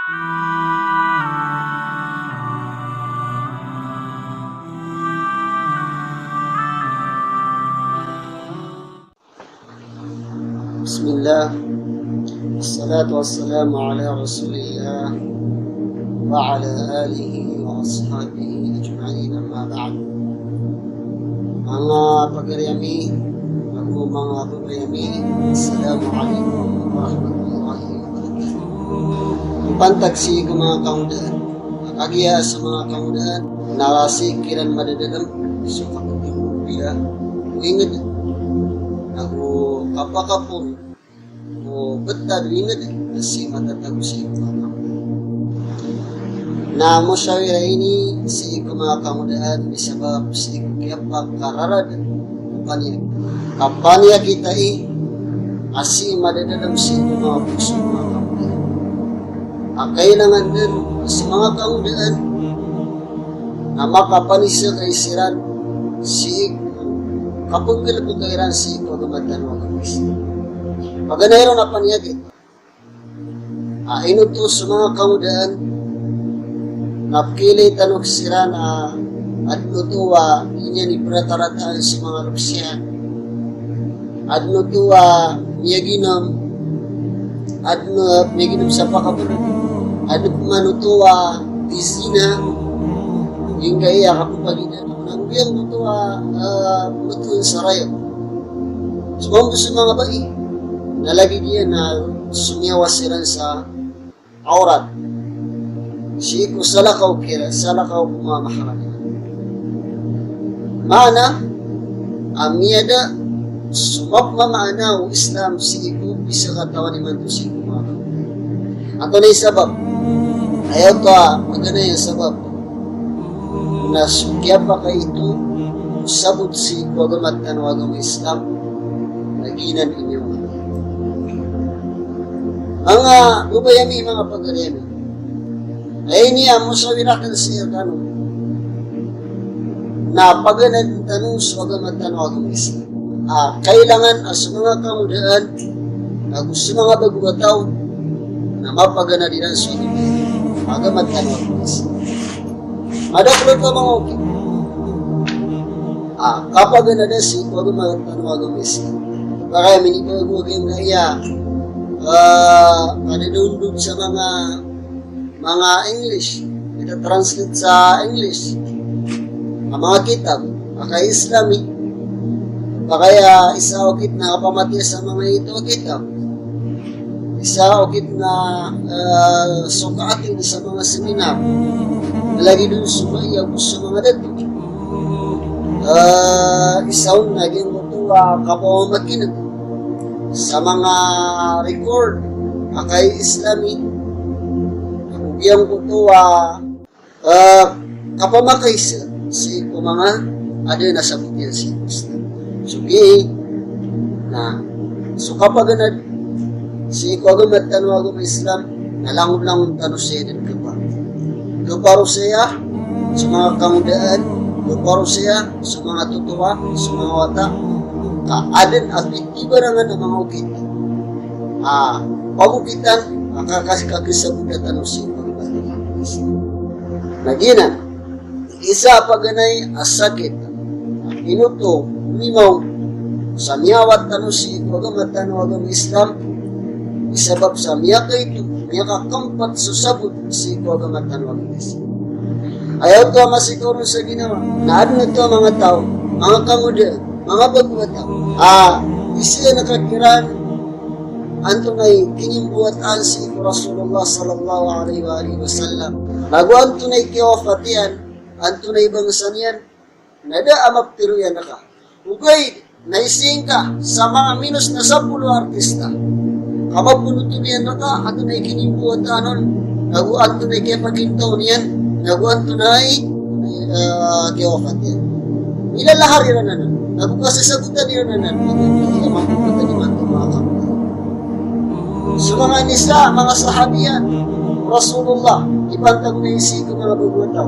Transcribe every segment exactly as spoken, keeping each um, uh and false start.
Bismillah. Wassalatu wassalamu ala Rasulillah wa ala alihi wa ashabihi ajma'in, amma ba'd. Manga pagari ami, ago manga babay ami, assalamu alaikum warahmatullahi wabarakatuh. Pantag sii ko manga kangodaan, a kagiya so manga kangodaan na sii kiran madadalem so kapagkapagpira o inged, ago kapakapon o betad o inged a sii matatago sii ko manga kangodaan. Na mosawira ini sii ko manga kangodaan misabap sii ko kiyapakararad o paniyakit. Kapaniyakit ai a sii madadalem sii ko manga poso o manga kangodaan. A kailangan den so manga kangodaan na makapanisek ai siran sii ko kapenggelebeka iran sii ko agama tano a agama Islam. Paganay ron a paniyakit a ino oto so manga kangodaan na pekilay tano siran a aden oto a iniyan i peratarataan so manga loks iyan. Aden oto a miyaginom, aden a miyaginom sa pakabereg, aden man oto a izina, giyangkaya a kapepagina, na giyangkoto a, ah, pembetowan sa rayo. So mambo so manga bai na lagid iyan na somiyawa siran sa awrat sii ko salakaw kiran, salakaw ko manga mahram iran. Maana a miyada so mapmamaana o Islam sii ko pisakatawan imanto sii ko manga. Antonaa i sabap? Aya oto a paganay a sabap na so kiyapakaito o sabot sii ko agama tano a agama Islam na giyanan i miyaona. Manga babay ami, manga pagari ami, aya ini a mosawira aken sii rkano na paganaden tano so agama tano a agama Islam. A kailangan a so manga kangodaan ago so manga bago a taw na mapaganad iran so agama tano a agama Islam. Madakel oto a manga okit a kapaganada sii ko agama tano a agama Islam. Pakay minibago a giyangkaya, ah, kadadaondog sa manga, manga English, ita-translate sa English a manga kitab a kai Islami. Pakay a isa okit na kapamatiya sa manga ito a kitab. Isa okit na, eh, sokaat ini sa manga seminar. Lagid on so bai ago so manga dato. Eh, isa on na giyangkoto a kapamamakineg sa manga record a kai Islami. Ago giyangkoto a ah, kapamakaisa sii ko manga aden a sabot iyan sii ko Islam. So giya na so kapaganad sii ko agama tano a agama Islam na langon-langon tano saya den kepar. Keparo saya so manga kangodaan, keparo saya so manga totoa, so manga wata, ka aden a pitibarangan a manga okit a pagokitan a kakas-, kakisabota tano sii ko agama Islam. Na giyanan i isa a paganay a sakit a ino oto mimaw sa miyawat tano sii ko agama tano a agama Islam, i sabap sa miyakaito, miyakakempat so sabot sii ko agama tano a agama Islam. Aya oto a masikaw ron sa ginawa na aden oto a manga taw, manga kangoda, manga bago a taw a isa iyan a kakiran antonaa i kinimbawataan sii ko Rasulullah sallallahu alaihi wa alihi wasallam. Nago antonaa i kiyawafat iyan, antonaa i bangsa niyan, na da a maptharo iyan rka. Ogaid na isingka sa manga minos na sapolo a artista. Ka maptharo iyan rka antonaa i kinimbawataan on, nago antonaa i kiyapagintaw niyan, nago antonaa i, eh, kiyawafat iyan. Ilalahar iran anan, nago kasasagotan iran anan, nago kiyamagotan imanto manga kaptharo. So manga nisa, manga sahabiyan o Rasulullah, ipantag on sii ko manga bago a taw.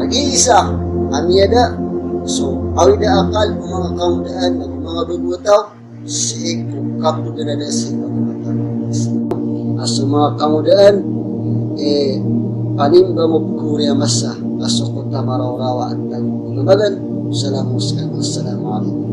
Lagid isa a miyada so kawid a akal o manga kangodaan ago manga bago a taw sii ko kapaganada sii ko agama tano a Islam. A so manga kangodaan eh, panimba mo pkori a masa a so ko tamarawraw a antag o magan. Salamu, salamu, salamu alaikum.